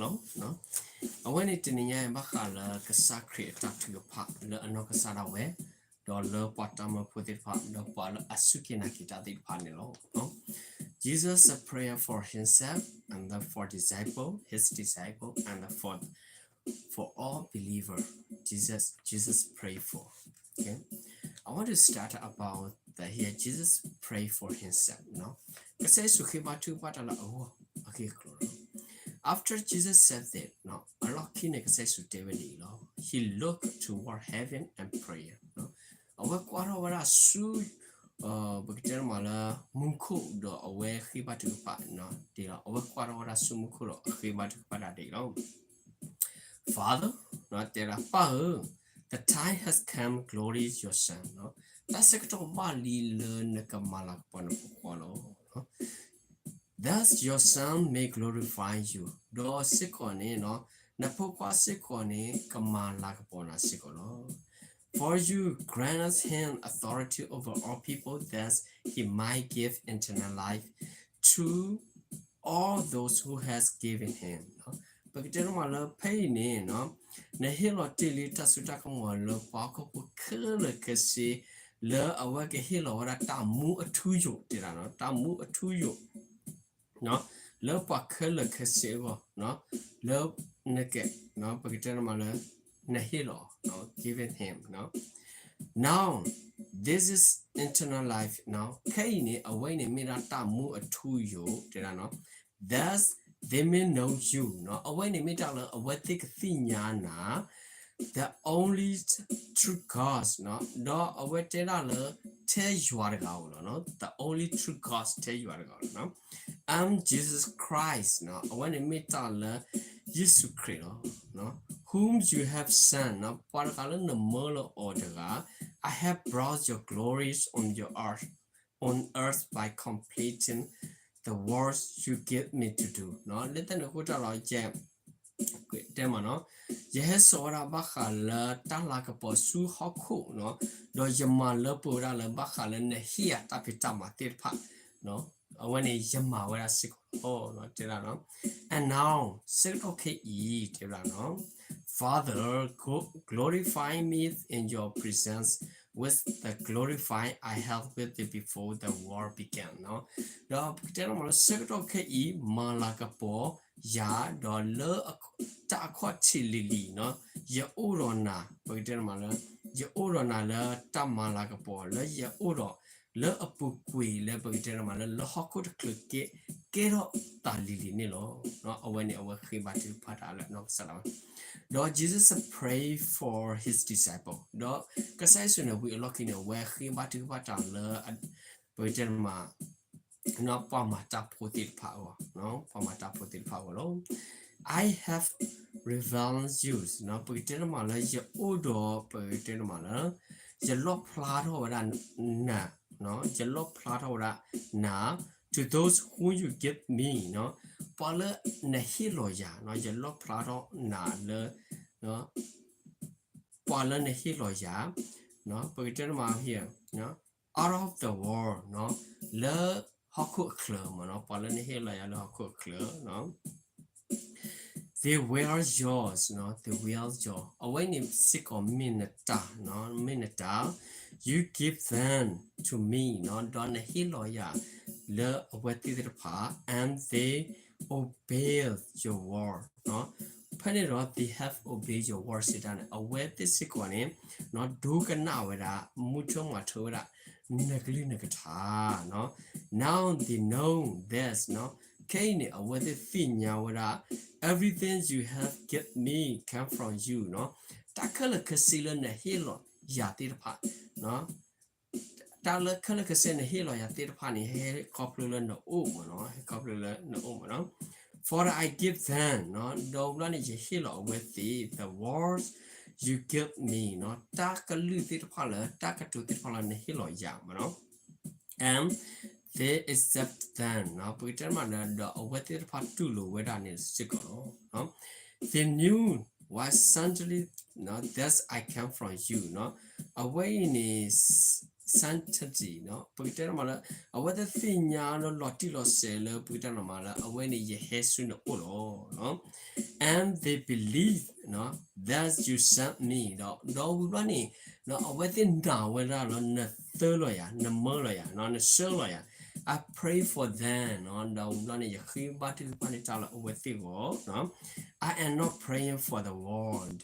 လီၤ. အဝဲန့ၣ်တနံၤညါအံၤ ဘၣ်ဃးလၢကစၢ်ခရံာ်အတၢ်ထုကဖၣ်လၢအနီၢ်ကစၢ်ဒၣ်ဝဲ, ဒီးလၢပှၤတၢ်မၢဖိသ့ၣ်တဖၣ် ဒီးပှၤလၢအစူၢ်က့ၤနာ်က့ၤတၢ်သ့ၣ်တဖၣ်န့ၣ်လီၤ. Jesus prayed for himself and then for disciple, his disciple, and then for, for all believer. Jesus, Jesus prayed for. Okay. I want to start about the here Jesus prayed for himself. ကစၢ်ယ့ၣ်ၡူးဃ့ဘါထုကဖၣ်တၢ်လၢအဂီၢ်အဂ့ၢ်အကျိၤလီၤ. After Jesus said that, အလီၢ်ခံန့ၣ် ကစၢ်ယ့ၣ်ၡူးတဲဝဲဒ်အံၤလီၤ. He looked toward heaven and prayer. အဝဲကွၢ်ထီၣ်ဝဲဒၣ်ဆူ ပကတဲမးလၢ မူခိၣ်ဒီးအဝဲဃ့ဘါထုကဖၣ်ဒ်လီၤ. အဝဲကွၢ်ထီၣ်ဝဲဒၣ်ဆူမူခိၣ်ဒီးအဃ့ဘါထုကဖၣ်တၢ်ဒ်အံၤလီၤ. Father, တဲဒၣ် ပၢ်ဧၢ, the time has come, glory your son. တၢ်ဆၢကတီၢ်ဘၣ်လံလၢနကမၤလၤကပီၤနဖိခွါလီၤ. That your son may glorify you. ဒီးစ့ၢ်ကီးန့ၣ် နဖိခွါစ့ၢ်ကီးန့ၣ် ကမၤလၤကပီၤနၤစ့ၢ်ကီးလီၤ. For you granted him authority over all people that he might give eternal life to all those who has given him. ပကတဲတမးလၢဖဲအံၤန့ၣ် နဟ့ၣ်လီၤတ့ၢ်လံတၢ်စိတၢ်ကမီၤလၢပှၤဟီၣ်ခိၣ်ဖိခဲလၢာ်ခဲဆ့ လၢအဝဲကဟ့ၣ်လီၤဝဲဒၣ်တၢ်မူအထူအယိာ် တဲဒၣ် တၢ်မူအထူအယိာ် လၢပှၤခဲလၢာ်ခဲဆ့အဂီၢ် လၢနကဲ ပကတဲတမးလၢ နဟ့ၣ်လီၤ given him. Now, this is eternal life. ခဲအံၤန့ၣ် အဝဲအံၤန့ၣ်မ့ၢ်ဒၣ်တၢ်မူအထူအယိာ် တဲဒၣ် that they may know you. အဝဲန့ၣ်မ့ၢ်တၢ်လၢအဝဲသ့ၣ်ကသ့ၣ်ညါနၤ the only true God ဒီးအဝဲတဲဒၣ်လၢ ထဲယွၤတဂၤဧိၤလီၤ. The only true God ထဲယွၤတဂၤဧိၤလီၤ. I'm Jesus Christ အဝဲန့ၣ်မ့ၢ်တၢ်လၢယ့ၣ်ၡူးခရံာ်လီၤ. Whom you have sent ပှၤတဂၤလၢနမၢလီၤအီၤတဂၤ I have brought your glories on your earth, on earth by completing the works you give me to do. လၢတၢ်န့ၣ်အဃိတၢ်လီၤ ယဲ တဲမးနီၤ ယဟဲစိာ်ဝဲဒၣ်ဘၣ်ဃးလၢတၢ်လၤကပီၤဆူဟီၣ်ခိၣ်နီၤ ဒီးယမၤလၢပှဲၤဝဲဒၣ်လၢဘၣ်ဃးလၢနဟ့ၣ်ယၤတၢ်ဖံးတၢ်မၤသ့ၣ်တဖၣ် အဝဲန့ၣ်ယမၤဝဲဒၣ်စ့ၢ်ကီးလီၤ တဲဒၣ်နီၤ And now ဆၢကတီၢ်ခဲအံၤ တဲဒၣ်နီၤ Father, glorify me in your presence with the glorify I had with you before the world began. ဒီးပကတဲတမးလၢဆၢကတီၢ်ခဲအံၤ မၤလၤကပီၤယၤ ဒီးလၢတၢ်အခီၣ်ထံးလံၤလံၤနီၤ ယအိၣ်ဒီးနၤ ပကတဲတမးလၢ ယအိၣ်ဒီးနၤလၢတၢ်မၤလၤကပီၤ လၢယအိၣ်ဒီး လၢအပူၤကွံာ်လၢပကတဲတမးလၢ လၢဟီၣ်ခိၣ်တချုးကဲ ကဲထီၣ်သးလံၤလံၤန့ၣ်လီၤ. အဝဲန့ၣ်အဝဲဃ့ဘါထုကဖၣ်တၢ်လၢနီၢ်ကစၢ်ဒၣ်ဝဲ ဒီး Jesus pray for his disciple ဒီးကစၢ်ယ့ၣ်ၡူးန့ၣ် ဝံၤအလီၢ်ခံန့ၣ် အဝဲဃ့ဘါထုကဖၣ်တၢ်လၢ ပကတဲတမး ပှၤမၤတၢ်ဖိသ့ၣ်တဖၣ်အဂီၢ်, ပှၤမၤတၢ်ဖိသ့ၣ်တဖၣ်အဂီၢ်လီၤ. I have revealed you, ပကတဲတမးလၢယအိၣ်ဒီး ပကတဲတမးလၢ ယလီၣ်ဖျါထီၣ်ဝဲဒၣ်နၤ, ယလီၣ်ဖျါထီၣ်ဝဲဒၣ်နၤ to those whom you give me, ပှၤလၢနဟ့ၣ်လီၤယၤ, ယလီၣ်ဖျါထီၣ်နၤလၢ ပှၤလၢနဟ့ၣ်လီၤယၤ, ပကတဲတမး here, out of the world, လၢဟီၣ်ခိၣ်အချၢမးနီၤ, ပှၤလၢနဟ့ၣ်လီၤယၤလၢဟီၣ်ခိၣ်အချၢ They were yours, they were yours, အဝဲန့ၣ်စ့ၢ်ကီးမ့ၢ်နတၢ်, မ့ၢ်နတၢ်, you give them to me, ဒီးနဟ့ၣ်လီၤယၤလၢအဝဲသ့ၣ်တဖၣ် and they obey your word, ဖဲန့ၣ်ဒီး they have obeyed your word စံးတၢ်န့ၣ် အဝဲသ့ၣ်စ့ၢ်ကီးန့ၣ် ဒိကနၣ်ဝဲဒၣ် မူထၢမၤထၢဝဲဒၣ် နကလုၢ်နကထါ Now they know this, ခဲအံၤန့ၣ် အဝဲသ့ၣ်သ့ၣ်ညါဝဲဒၣ် everything you have give me come from you, တၢ်ခဲလၢာ်ခဲဆ့လၢနဟ့ၣ်လီၤယၤသ့ၣ်တဖၣ် တၢ်လၢခဲလၢာ်ခဲဆ့နဟ့ၣ်လီၤယၤသ့ၣ်တဖၣ်န့ၣ် ဟဲခီဖျိလၢနအိၣ်မးနီၤ, ဟဲခီဖျိလၢနအိၣ်မးနီၤ. For I give them, ဒီးဝံၤန့ၣ် ယဟ့ၣ်လီၤအဝဲသ့ၣ် the words you give me, တၢ်ကလုၢ်သ့ၣ်တဖၣ်လၢ တၢ်ကတိၤသ့ၣ်တဖၣ်လၢနဟ့ၣ်လီၤယၤမးနီၤ and they accept them, ပကတဲမးဒီး အဝဲသ့ၣ်တဖၣ်တူၢ်လိာ်ဝဲဒၣ်န့ၣ်စ့ၢ်ကီးလီၤ. They knew why suddenly that I come from you, အဝဲအံၤန့ၣ် certainty ပကတဲတမးလၢ အဝဲသ့ၣ်သ့ၣ်ညါလီၤတံၢ်လီၤဆဲးလၢ ပကတဲတမးလၢ အဝဲန့ၣ်ယဟဲဆူနအိၣ်လီၤ. And they believe that you sent me ဒီး ဒီးဝံၤဘျီန့ၣ် အဝဲသ့ၣ်နာ်ဝဲဒၣ်လၢ နသၢလီၤယၤ, နမၢလီၤယၤ, နဆှၢလီၤယၤ. I pray for them ဒီးဝံၤဘျီန့ၣ် ယဃ့ဘါထုကဖၣ်န့ၢ်တၢ်လၢအဝဲသ့ၣ်အဂီၢ်. I am not praying for the world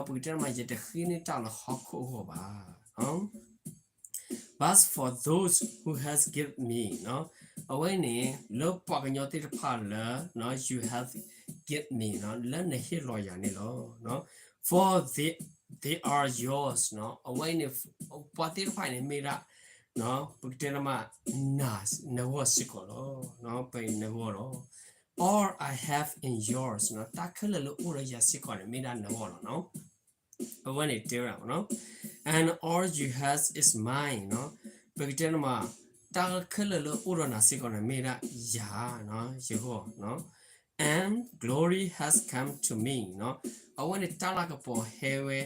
ပကတဲတမး ယတဃ့န့ၢ်တၢ်လၢဟီၣ်ခိၣ်အဂီၢ်ဘၣ်. But for those who has given me အဝဲန့ၣ် လၢပှၤကညီသ့ၣ်တဖၣ်လၢ you have given me လၢနဟ့ၣ်လီၤယၤန့ၣ်လီၤ. For they, they are yours အဝဲန့ၣ် ပှၤသ့ၣ်တဖၣ်န့ၣ်မ့ၢ်ဒၣ် ပကတဲတမး နဂီၢ်စ့ၢ်ကီးလီၤ. ပနဂီၢ်လီၤ. All I have in yours တၢ်ခဲလၢာ်လၢအိၣ်ဒီးယၤစ့ၢ်ကီးန့ၣ် မ့ၢ်ဒၣ်နဂီၢ်လီၤ. အဝဲန့ၣ်တဲဝဲဒၣ် and all you have is mine ပကတဲတမး တၢ်ခဲလၢာ်လၢအိၣ်ဒီးနၤစ့ၢ်ကီးန့ၣ် မ့ၢ်ဒၣ်ယၤ ယဂီၢ် and glory has come to me အဝဲန့ၣ်တၢ်လၤကပီၤဟဲဝဲ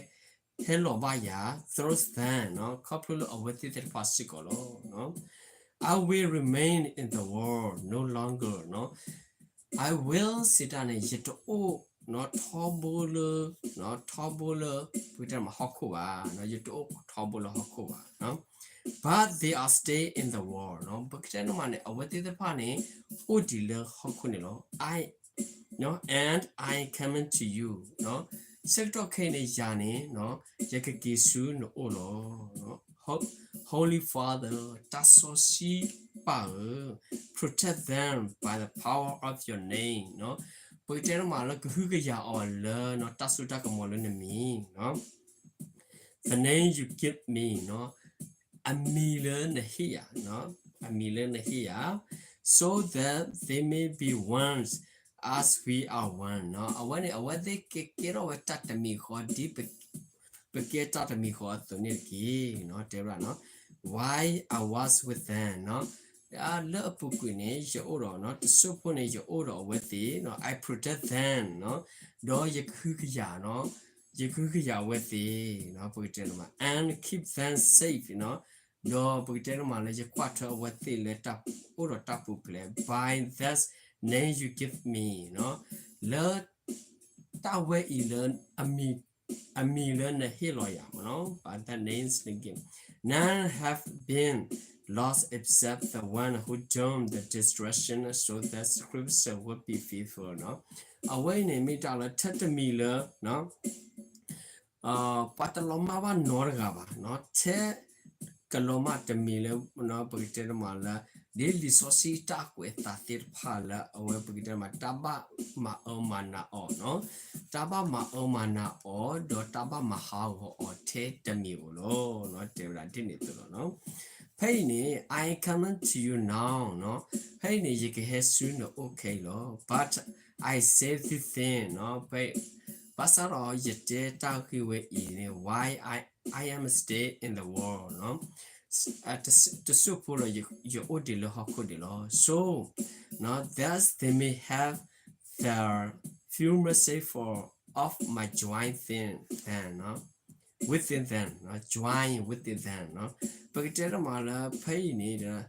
ဟဲလီၤဘၣ်ယၤ through them ခီဖျိလၢအဝဲသ့ၣ်သ့ၣ်တဖၣ်စ့ၢ်ကီးလီၤ. I will remain in the world no longer I will စံးတၢ်န့ၣ် ယတအိၣ်ထီဘိလၢ ထီဘိလၢ ပကတဲမးဟီၣ်ခိၣ်ဘၣ်, ယတအိၣ်ထီဘိလၢဟီၣ်ခိၣ်ဘၣ်. But they are stay in the world ပကတဲနမးန့ၣ် အဝဲသ့ၣ်တဖၣ်န့ၣ် အိၣ်ဒံးလၢဟီၣ်ခိၣ်န့ၣ်လီၤ. I and I am coming to you ဆၢကတီၢ်ခဲအံၤန့ၣ် ယၤန့ၣ် ယကက့ၤဆူနအိၣ်လီၤ. Holy Father တၢ်စီဆှံပၢ်ဧၢ, protect them by the power of your name ပကတဲနမးလၢကဟုကယာ်အီၤလၢ တၢ်စိတၢ်ကမီၤလၢနမံၤ the name you give me အမံၤလၢနဟ့ၣ်ယၤ, အမံၤလၢနဟ့ၣ်ယၤ so that they may be one as we are one အဝဲန့ၣ် အဝဲသ့ၣ်ကကဲထီၣ်ဝဲတၢ်တမံၤဃီ ဒ်ပကဲတၢ်တမံၤဃီအသိးန့ၣ်တက့ၢ် တဲဝဲဒၣ် while I was with them လၢအပူၤကွံာ်န့ၣ် ယအိၣ်ဒီး တစိၢ်ဖိန့ၣ် ယအိၣ်ဒီးအဝဲသ့ၣ် I protect them ဒီးယကဟုကယာ် ယကဟုကယာ်အဝဲသ့ၣ် ပကတဲမး and keep them safe ဒီးပကတဲမးလၢယကွၢ်ထွဲအဝဲသ့ၣ်လၢတၢ်အိၣ်ဒီးတၢ်ပူၤဖျဲး by that name you give me လၢ တၢ်ဝဲအံၤလၢ အမံၤလၢနဟ့ၣ်လီၤယၤမး by that name you give me, none have been lost except the one who done the destruction so that scripture would be fulfilled အဝဲအံၤန့ၣ်မ့ၢ်တၢ်လၢထဲတမံၤလၢ ပှၤတလီၤမၢ်ဘၣ်နီတဂၤဘၣ်, ထဲကလီၤမၢ်တမံၤလၢ ပကတဲတမးလၢ ဒ်လံာ်စီဆှံတၢ်ကွဲးအသးသ့ၣ်တဖၣ်လၢအဝဲပကတဲတမး တၢ်ဘၣ်မၤအၢမၤနးအီၤ, တၢ်ဘၣ်မၤအၢမၤနးအီၤ ဒီးတၢ်ဘၣ်မၤဟးဂီၤအီၤထဲတမံၤဧိၤလီၤ တဲဝဲဒၣ်ဒ်န့ၣ်အသိးလီၤ. ဖဲအံၤန့ၣ် I am coming to you now ဖဲအံၤန့ၣ် ယကဟဲဆူနအိၣ်ခဲအံၤလီၤ. But I say this thing ဘၣ်ဆၣ်ဒီးယတဲတၢ်ဂ့ၢ်ဝဲအံၤန့ၣ် while I, I am still in the world တစိၢ်ဖိဒီးယအိၣ်ဒံးလၢဟီၣ်ခိၣ်ဒံးလီၤ. So that they may have the full mercy for of my joy within them, joy within them ပကတဲတမးလၢဖဲအံၤန့ၣ်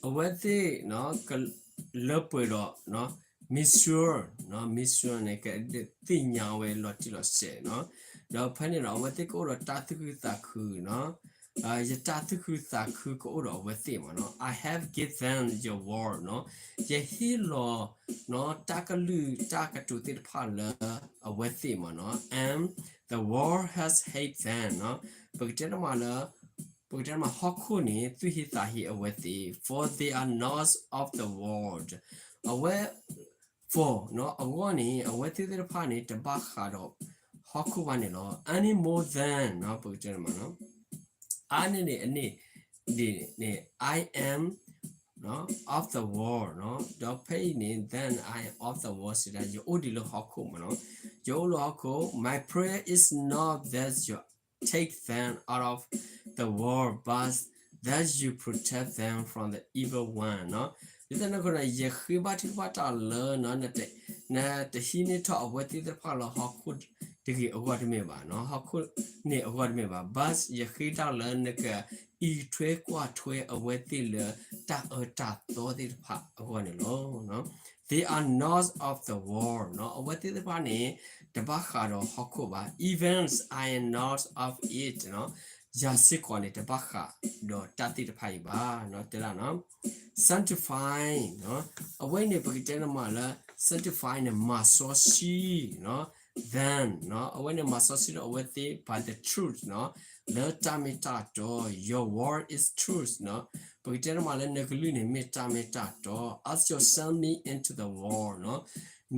အဝဲသ့ၣ် လၢပှဲၤဒီး မ့ၢ်ဆှၢ မ့ၢ်ဆှၢန့ၣ် ကသ့ၣ်ညါဝဲလီၤတံၢ်လီၤဆဲး, ဒီးဖဲန့ၣ်ဒီး အဝဲသ့ၣ်ကအိၣ်ဒီးတၢ်သူၣ်ခုသးခု, ယတၢ်သူၣ်ခုသးခုကအိၣ်ဒီးအဝဲသ့ၣ်မးနီၤ. I have given them your word နီၤ, ယဟ့ၣ်လီၤ နီၤ တၢ်ကလုၢ်တၢ်ကတိၤသ့ၣ်တဖၣ်လၢအဝဲသ့ၣ်မးနီၤ. And the world has hate them နီၤ, ပကတဲတမးလၢ ပကတဲတမးဟီၣ်ခိၣ်န့ၣ် သူၣ်ဟ့သးဟ့အဝဲသ့ၣ်, for they are not of the world အဝဲ for နီၤ အဂီၢ်န့ၣ် အဝဲသ့ၣ်သ့ၣ်တဖၣ်န့ၣ် တဘၣ်ဃးဒီးဟီၣ်ခိၣ်ဘၣ်န့ၣ်လီၤ. Any more than နီၤ ပကတဲတမးနီၤ အါန့ၢ်န့ၣ်အန့ၣ် ဒ်န့ၣ် I am နီၤ of the world နီၤ, ဒီးဖဲအံၤန့ၣ် then I am of the world စံးဒၣ် ယအိၣ်ဒံးလၢဟီၣ်ခိၣ်မးနီၤ, ယအိၣ်လၢဟီၣ်ခိၣ်, my prayer is not that you take them out of the world, but that you protect them from the evil one နီၤ. ဒ်သိးန့ၣ်အဃိ ယဃ့ဘါထုကဖၣ်တၢ်လၢ နတဟံးန့ၢ်ထီၣ်အဝဲသ့ၣ်သ့ၣ်တဖၣ်လၢဟီၣ်ခိၣ် တဂ့ၤအဂီၢ်တမ့ၢ်ဘၣ်, ဟီၣ်ခိၣ်န့ၣ်အဂီၢ်တမ့ၢ်ဘၣ်, but ယဃ့တၢ်လၢနကအံးထွဲကွၢ်ထွဲအဝဲသ့ၣ်လၢတၢ်အၢတၢ်သီသ့ၣ်တဖၣ်အဂီၢ်န့ၣ်လီၤ. They are not of the world, အဝဲသ့ၣ်တဖၣ်န့ၣ် တဘၣ်ဃးဒီးဟီၣ်ခိၣ်ဘၣ်. Even I am not of it, ယၤစ့ၢ်ကီးန့ၣ် တဘၣ်ဃးဒီးတၢ်သ့ၣ်တဖၣ်အံၤဘၣ်, တဲဒၣ် sanctify, အဝဲန့ၣ်ပကတဲန့ၣ်မးလၢ sanctify န့ၣ် မၤစီဆှံ them, အဝဲန့ၣ်မၤစီဆှံဒီးအဝဲသ့ၣ် by the truth, လၢတၢ်မ့ၢ်တၢ်တီ, your word is truth, ပကတဲန့ၣ်မးလၢနကလုၢ်န့ၣ်မ့ၢ်တၢ်မ့ၢ်တၢ်တီ, as you send me into the world,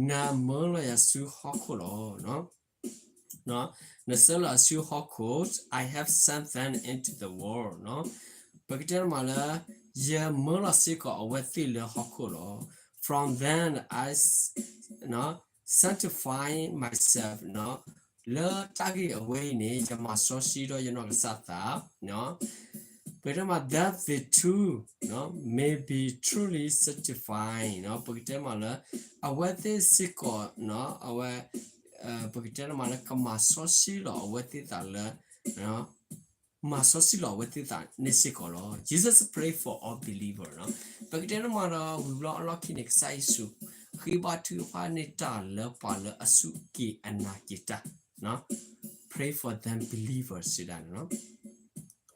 နမၢလီၤယၤဆူဟီၣ်ခိၣ်လီၤ. နဆှၢလီၤဆူဟီၣ်ခိၣ်, I have sent them into the world, ပကတဲန့ၣ်မးလၢ ယမၢလီၤစ့ၢ်ကီးအဝဲသ့ၣ်လၢဟီၣ်ခိၣ်လီၤ. From them I sanctify myself, လၢတၢ်ဂ့ၢ်အဝဲအံၤန့ၣ် ယမၤစီဆှံဒီးယနီၢ်ကစၢ်သး ပကတဲမး that they too may be truly sanctified, ပကတဲမးလၢ အဝဲသ့ၣ်စ့ၢ်ကီး အဝဲ ပကတဲမးလၢကမၤစီဆှံလီၤအဝဲသ့ၣ်သးလၢ မၤစီဆှံလီၤအဝဲသ့ၣ်သးန့ၣ်စ့ၢ်ကီးလီၤ. Jesus pray for all believer, ပကတဲန့ၣ်မးဒီး ဝံၤဘျီအလီၢ်ခံန့ၣ် ကစၢ်ယ့ၣ်ၡူး ဃ့ဘါထုကဖၣ်န့ၢ်တၢ်လၢပှၤလၢအစူၢ်က့ၤအနာ်က့ၤတၢ်, pray for them believer စံးဒၣ်န့ၣ်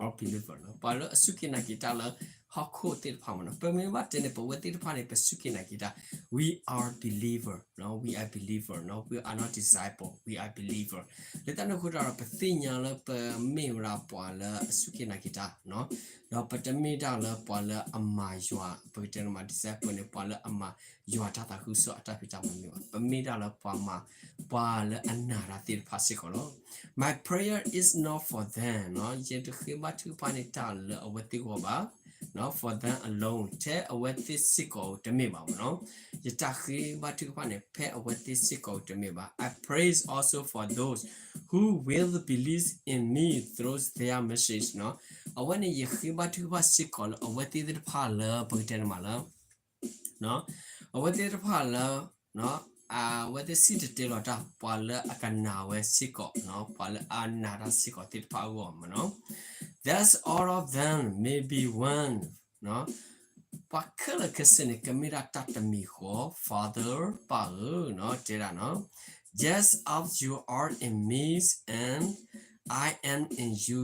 all believer ပှၤလၢအစူၢ်က့ၤနာ်က့ၤတၢ်လၢဟီၣ်ခိၣ်သ့ၣ်တဖၣ်မးနီၤ. ပမ့ၢ်ဘၣ်တဲန့ၣ် ပဝဲသ့ၣ်တဖၣ်န့ၣ် ပစူၢ်က့ၤနာ်က့ၤတၢ်, we are believer, we are believer, we are not disciple, we are believer. လၢတၢ်န့ၣ်အဃိဒီး ပသ့ၣ်ညါလၢပမ့ၢ်ဝဲဒၣ်ပှၤလၢအစူၢ်က့ၤနာ်က့ၤတၢ်, ဒီးပတမ့ၢ်ဒၣ်လၢပှၤလၢအမၤယွၤ, ပကတဲန့ၣ်မး disciple န့ၣ် ပှၤလၢအမၤယွၤတၢ်သးခုကစီၣ်အတၢ်ဖံးတၢ်မၤမ့ၢ်ဘၣ်, ပမ့ၢ်ဒၣ်လၢပှၤမၤ ပှၤလၢအနာ်တၢ်သ့ၣ်တဖၣ်စ့ၢ်ကီးလီၤ. My prayer is not for them, ယတဃ့ဘါထုကဖၣ်န့ၢ်တၢ်လၢအဝဲသ့ၣ်အဂီၢ်ဘၣ်, for them alone, ထဲအဝဲသ့ၣ်စ့ၢ်ကီးတမ့ၢ်ဘၣ်မးနီၤ. ယတၢ်ဃ့ဘါထုကဖၣ်န့ၣ် ဖဲအဝဲသ့ၣ်စ့ၢ်ကီးတမ့ၢ်ဘၣ်. I praise also for those who will believe in me through their message နီၤ. အဝဲန့ၣ် ယဃ့ဘါထုကဖၣ်စ့ၢ်ကီးလၢအဝဲသ့ၣ်သ့ၣ်တဖၣ်လၢ ပကတဲန့ၣ်မးလၢ အဝဲသ့ၣ်တဖၣ်လၢ အဝဲသ့ၣ်စံၣ်တဲၤတဲလီၤတၢ် ပှၤလၢအကနာ်ဝဲစ့ၢ်ကီး, ပှၤလၢအနာ်တၢ်စ့ၢ်ကီးသ့ၣ်တဖၣ်အဂီၢ်မးနီၤ. That all of them may be one, ပှၤခဲလၢာ်ခဲဆ့န့ၣ် ကမ့ၢ်ဒၣ်တၢ်တမံၤဃီ, Father ပၢ်ဧၢ, တဲဒၣ်နီၤ. Just as you are in me and I am in you,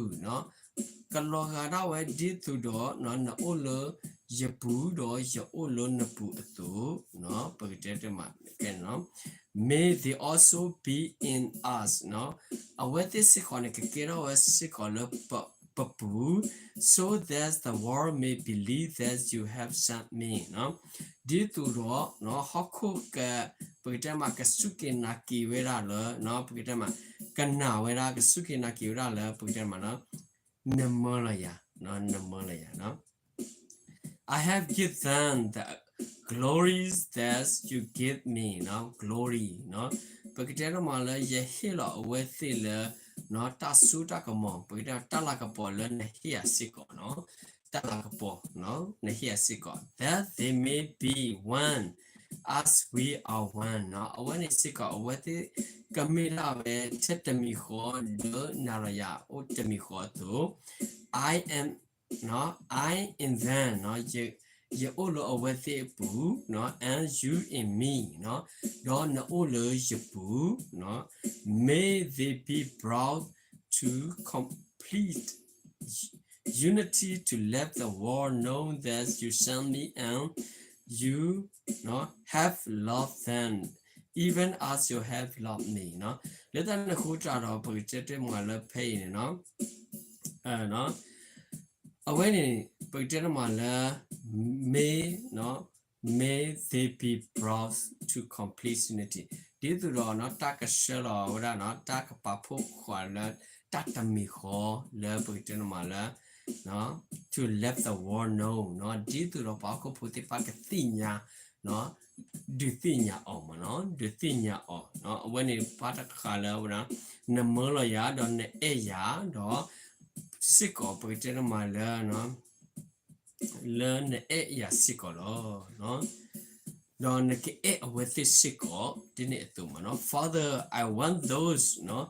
ကလီၤဂာ်ဒၣ်ဝဲဒ်သိးဒီး နအိၣ်လၢယပူၤ ဒီးယအိၣ်လၢနပူၤအသိး, ပကတဲတမး May they also be in us, အဝဲသ့ၣ်စ့ၢ်ကီးန့ၣ် ကကဲထီၣ်ဝဲစ့ၢ်ကီးလၢပပူၤ, so that the world may believe that you have sent me, ဒ်သိးဒီး ဟီၣ်ခိၣ်က ပကတဲမး ကစူၢ်က့ၤနာ်က့ၤဝဲဒၣ်လၢ ပကတဲမး ကနာ်ဝဲဒၣ် ကစူၢ်က့ၤနာ်က့ၤဝဲဒၣ်လၢ ပကတဲမး နမၢလီၤယၤ, နမၢလီၤယၤ I have give them the glories that you give me, glory, ပကတဲတမးလၢ ယဟ့ၣ်လီၤအဝဲသ့ၣ်လၢ တၢ်စိတၢ်ကမီၤ ပကတဲတၢ်လၤကပီၤလၢနဟ့ၣ်ယၤစ့ၢ်ကီး, တၢ်လၤကပီၤ နဟ့ၣ်ယၤစ့ၢ်ကီး that they may be one as we are one, အဝဲန့ၣ်စ့ၢ်ကီး အဝဲသ့ၣ်ကမ့ၢ်ဒၣ်ဝဲထဲတမံၤဃီ လၢနၤဒီးယၤအိၣ်တမံၤဃီအသိး, I am, I in them, ယအိၣ်လၢအဝဲသ့ၣ်အပူၤ, and you in me, ဒီးနအိၣ်လၢယပူၤ, may they be brought to complete unity to let the world know that you sent me and you, have loved them even as you have loved me, လၢတၢ်န့ၣ်အဃိတၢ်ဒီး ပကတဲတမးလၢဖဲအံၤန့ၣ် အဝဲန့ၣ် ပကတဲတမးလၢ may, may they be brought to complete unity, ဒ်သိးဒီး တၢ်ကဆှၢလီၤဝဲဒၣ် တၢ်ကပာ်ဖှိၣ်ဃာ်လၢ တၢ်တမံၤဃီ လၢပကတဲတမးလၢ to let the world know, ဒ်သိးဒီးပှၤဟီၣ်ခိၣ်ဖိသ့ၣ်တဖၣ်ကသ့ၣ်ညါ ဒုးသ့ၣ်ညါအီၤမးနီၤ, ဒုးသ့ၣ်ညါအီၤ, အဝဲန့ၣ်ပှၤတခါလၢဝဲဒၣ် နမၢလီၤယၤ ဒီးနအဲၣ်ယၤ ဒီး စ့ၢ်ကီး ပကတဲတမးလၢ လၢနအဲၣ်ယၤစ့ၢ်ကီးလီၤ. ဒီးနကအဲၣ်အဝဲသ့ၣ်စ့ၢ်ကီး ဒ်န့ၣ်အသိးမ့ၢ်နီၤ. Father, I want those, နီၤ,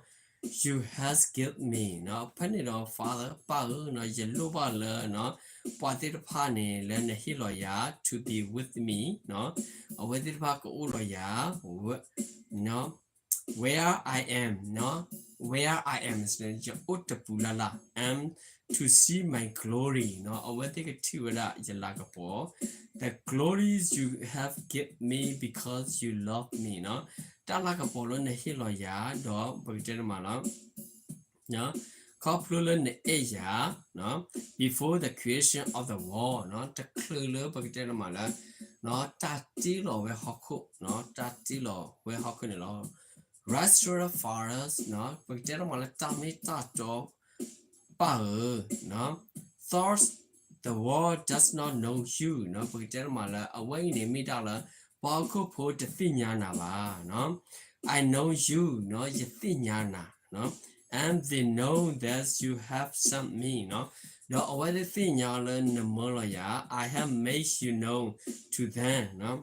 you have given me, နီၤ. ဖဲန့ၣ်ဒီး Father ပၢ်ဧၢ, နီၤ, ယလိၣ်ဘၣ်လၢ နီၤ, ပှၤသ့ၣ်တဖၣ်န့ၣ် လၢနဟ့ၣ်လီၤယၤ to be with me, နီၤ, အဝဲသ့ၣ်တဖၣ်ကအိၣ်လီၤယၤ နီၤ, where I am, နီၤ, where I am, ယအိၣ်တပူၤလၢ်လၢ်, and to see my glory, နီၤ, အဝဲသ့ၣ်ကထံၣ်ဝဲဒၣ်ယလၤကပီၤ, the glory you have given me because you love me, နီၤ, တၢ်လၤကပီၤလၢနဟ့ၣ်လီၤယၤ ဒီးပကတဲတမးလီၤ ခီဖျိလၢနအဲၣ်ယၤ, before the creation of the world, နီၤ, တချုးလၢပကတဲတမးလၢ နီၤ, တၢ်တ့လီၤဝဲဟီၣ်ခိၣ်, နီၤ, တၢ်တ့လီၤဝဲဟီၣ်ခိၣ်န့ၣ်လီၤ. Restored fathers, နီၤ, ပကတဲတမးလၢတၢ်မ့ၢ်တၢ်တီ ပၢ်ဧၢ, နီၤ, thought the world does not know you, နီၤ, ပကတဲတမးလၢ အဝဲအံၤန့ၣ် မ့ၢ်တၢ်လၢ ပှၤဟီၣ်ခိၣ်ဖိတသ့ၣ်ညါနၤဘၣ်, နီၤ, I know you, နီၤ, ယသ့ၣ်ညါနၤ, နီၤ, and they know that you have sent me, နီၤ, ဒီးအဝဲသ့ၣ်သ့ၣ်ညါလၢနမၢလီၤယၤ, I have made you known to them, နီၤ,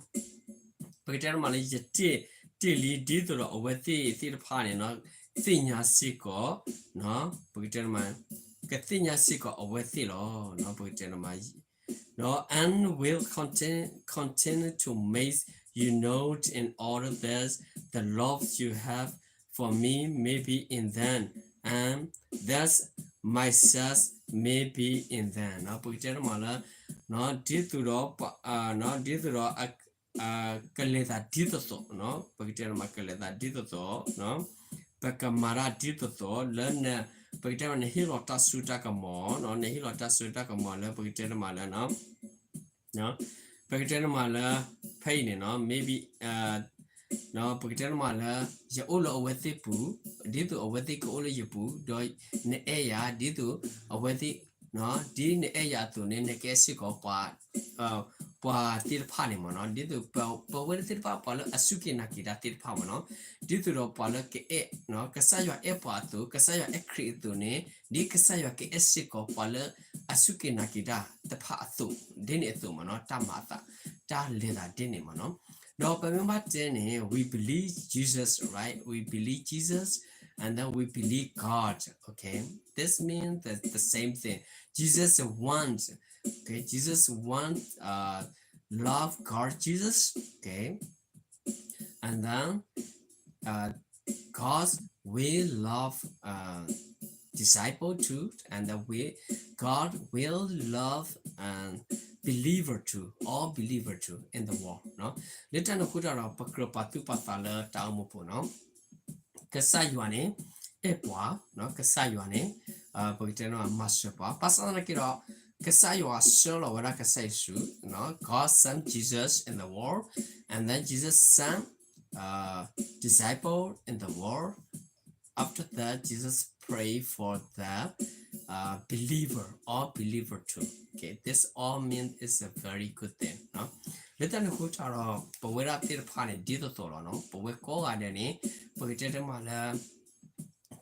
ပကတဲတမးလၢ ယတ့ၢ်တ့ၢ်လံ ဒ်သိးဒီးအဝဲသ့ၣ်သ့ၣ်တဖၣ်န့ၣ် နီၤ, သ့ၣ်ညါစ့ၢ်ကီး, နီၤ, ပကတဲတမး ကသ့ၣ်ညါစ့ၢ်ကီးအဝဲသ့ၣ်လီၤ, နီၤ, ပကတဲတမး ဒီး and will continue, continue to make you known in order that the love you have for me may be in them, and that myself may be in them, နီၤ, ပကတဲတမးလၢ နီၤ, ဒ်သိးဒီး နီၤ, ဒ်သိးဒီး ကလဲၤသးဒ်သိးသိး, နီၤ, ပကတဲတမး ကလဲၤသးဒ်သိးသိး, နီၤ, ပကမၤတၢ်ဒ်သိးသိး လၢန ပကတဲတမး နဟ့ၣ်လီၤတၢ်စိတၢ်ကမီၤ, နီၤ, နဟ့ၣ်လီၤတၢ်စိတၢ်ကမီၤလၢပကတဲတမးလၢ နီၤ, ပကတဲတမးလၢ ဖဲအံၤန့ၣ် နီၤ, maybe, နီၤ, ပကတဲတမးလၢ ယအိၣ်လၢအဝဲသ့ၣ်ပူၤ ဒ်သိးအဝဲသ့ၣ်ကအိၣ်လၢယပူၤ, ဒီးနအဲၣ်ယၤ ဒ်သိးအဝဲသ့ၣ်, နီၤ, ဒ်နအဲၣ်ယၤအသိးန့ၣ် နကအဲၣ်စ့ၢ်ကီးပှၤ ပှၤသ့ၣ်တဖၣ်န့ၣ်မ့ၢ်နီၤ, ဒ်သိးပဝဲသ့ၣ်တဖၣ် ပှၤလၢအစူၢ်က့ၤနာ်က့ၤတၢ်သ့ၣ်တဖၣ်မ့ၢ်နီၤ, ဒ်သိးဒီးပှၤလၢကအဲၣ်, နီၤ, ကစၢ်ယွၤအဲၣ်ပှၤအသိး, ကစၢ်ယွၤအဲၣ်ခရံာ်အသိးန့ၣ်, ဒ်ကစၢ်ယွၤကအဲၣ်စ့ၢ်ကီးပှၤလၢအစူၢ်က့ၤနာ်က့ၤတၢ်တဖၣ်အသိး, ဒ်န့ၣ်အသိးမ့ၢ်နီၤ, တၢ်မၤအသး, တၢ်လဲၤသးဒ်န့ၣ်မ့ၢ်နီၤ. ဒီးပမ့ၢ်ဘၣ်တဲန့ၣ် we believe Jesus, right? We believe Jesus, and then we believe God, okay? This means the, the same thing. Jesus want, okay? Jesus want, uh, love God, Jesus, okay? And then, uh, God will love, uh, disciple too, and then we, God will love, uh, believer too, all believer too in the world, နီၤ. လၢတၢ်န့ၣ်အဃိတၢ်ဒီး ပကြၢးပာ်သူၣ်ပာ်သးလၢတၢ်အိၣ်မူပူၤနီၤ. ကစၢ်ယွၤန့ၣ် အဲၣ်ပှၤ, နီၤ, ကစၢ်ယွၤန့ၣ် ပကတဲနီၤ မၤစၢၤပှၤ, ဘၣ်ဆၣ်သနာ်က့ဒီး ကစၢ်ယွၤဆှၢလီၤဝဲဒၣ်ကစၢ်ယ့ၣ်ၡူး, နီၤ, God sent Jesus in the world, and then Jesus sent, uh, disciple in the world. After that, Jesus pray for the, uh, believer, all believer too. Okay, this all mean is a very good thing, နီၤ. လၢတၢ်န့ၣ်အဃိတၢ်ဒီး ပဝဲဒၣ်သ့ၣ်တဖၣ်န့ၣ် ဒ်သိးသိးလီၤနီၤ, ပဝဲကိးဂၤဒဲးန့ၣ် ပကတဲတမးလၢ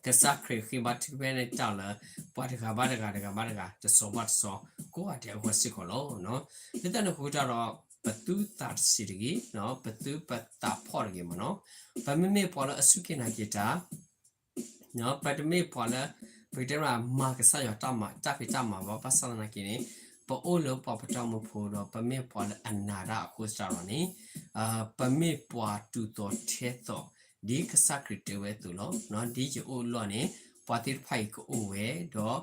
ကစၢ်ခရံာ်ဃ့ဘါထုကဖၣ်န့ၢ်တၢ်လၢ ပှၤတဂၤဘၣ်တဂၤ တဂၤဘၣ်တဂၤ တစီၤဘၣ်တစီၤ ကိးဂၤဒဲးအဂီၢ်စ့ၢ်ကီးလီၤ, နီၤ. လၢတၢ်န့ၣ်အဃိတၢ်ဒီး ပသုသးတဆံးတဂ့ၤ, နီၤ, ပသုပသးဖှီၣ်တဂ့ၤမ့ၢ်နီၤ. ပမ့မ့ၢ်ပှၤလၢအစူၢ်က့ၤနာ်က့ၤတၢ်, နီၤ, ပတမ့ၢ်ပှၤလၢ ပကတဲမး မၤကစၢ်ယွၤတၢ်မၤ တၢ်ဖံးတၢ်မၤဘၣ်, ဘၣ်ဆၣ်သနာ်က့န့ၣ် ပအိၣ်လၢပှၤပတီၢ်မူဖိဒီး ပမ့ၢ်ပှၤလၢအနာ်တၢ်အဃိသတးဒီးန့ၣ် ပမ့ၢ်ပှၤတူၢ်သီၣ်ထဲသိး ဒ်ကစၢ်ခရံာ်တဲဝဲအသိးလီၤ, နီၤ. ဒ်ယအိၣ်အလီၢ်န့ၣ် ပှၤသ့ၣ်တဖၣ်အံၤကအိၣ်ဝဲ, ဒီး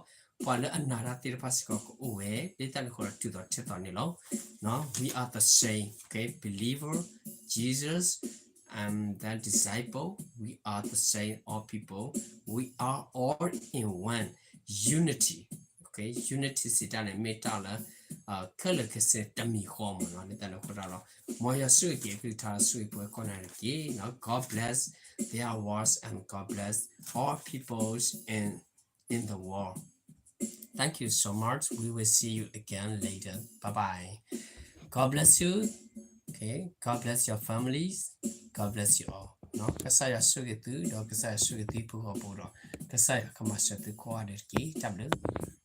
ပှၤလၢအနာ်တၢ်သ့ၣ်တဖၣ်စ့ၢ်ကီးကအိၣ်ဝဲ, ဒ်တၢ်န့ၣ်အဃိဒီး တူၢ်သီၣ်ထဲသိးန့ၣ်လီၤ, နီၤ. We are the same, okay, believer, Jesus, and then disciple, we are the same, all people, we are all in one, unity, okay, unity စံးတၢ်န့ၣ် မ့ၢ်တၢ်လၢ ခဲလၢာ်ခဲဆ့တမံၤဃီမ့ၢ်နီၤ, လၢတၢ်န့ၣ်အဃိတၢ်ဒီး မ်ယွၤဆိၣ်ဂ့ၤက့ၤအကလုၢ်ကထါ ဆိၣ်ဂ့ၤပှၤကိးဂၤဒဲးတက့ၢ်, နီၤ. God bless their words and God bless all peoples in, in the world. Thank you so much. We will see you again later. Bye bye. God bless you. Okay. God bless your families. God bless you all. နီၤ, ကစၢ်ယွၤဆိၣ်ဂ့ၤသု ဒီးကစၢ်ယွၤဆိၣ်ဂ့ၤသုပဂီၢ်ပူၤဒီး ကစၢ်ယွၤကမၤစၢၤသုကိးဂၤဒဲးတက့ၢ်. တၢ်ဘျုး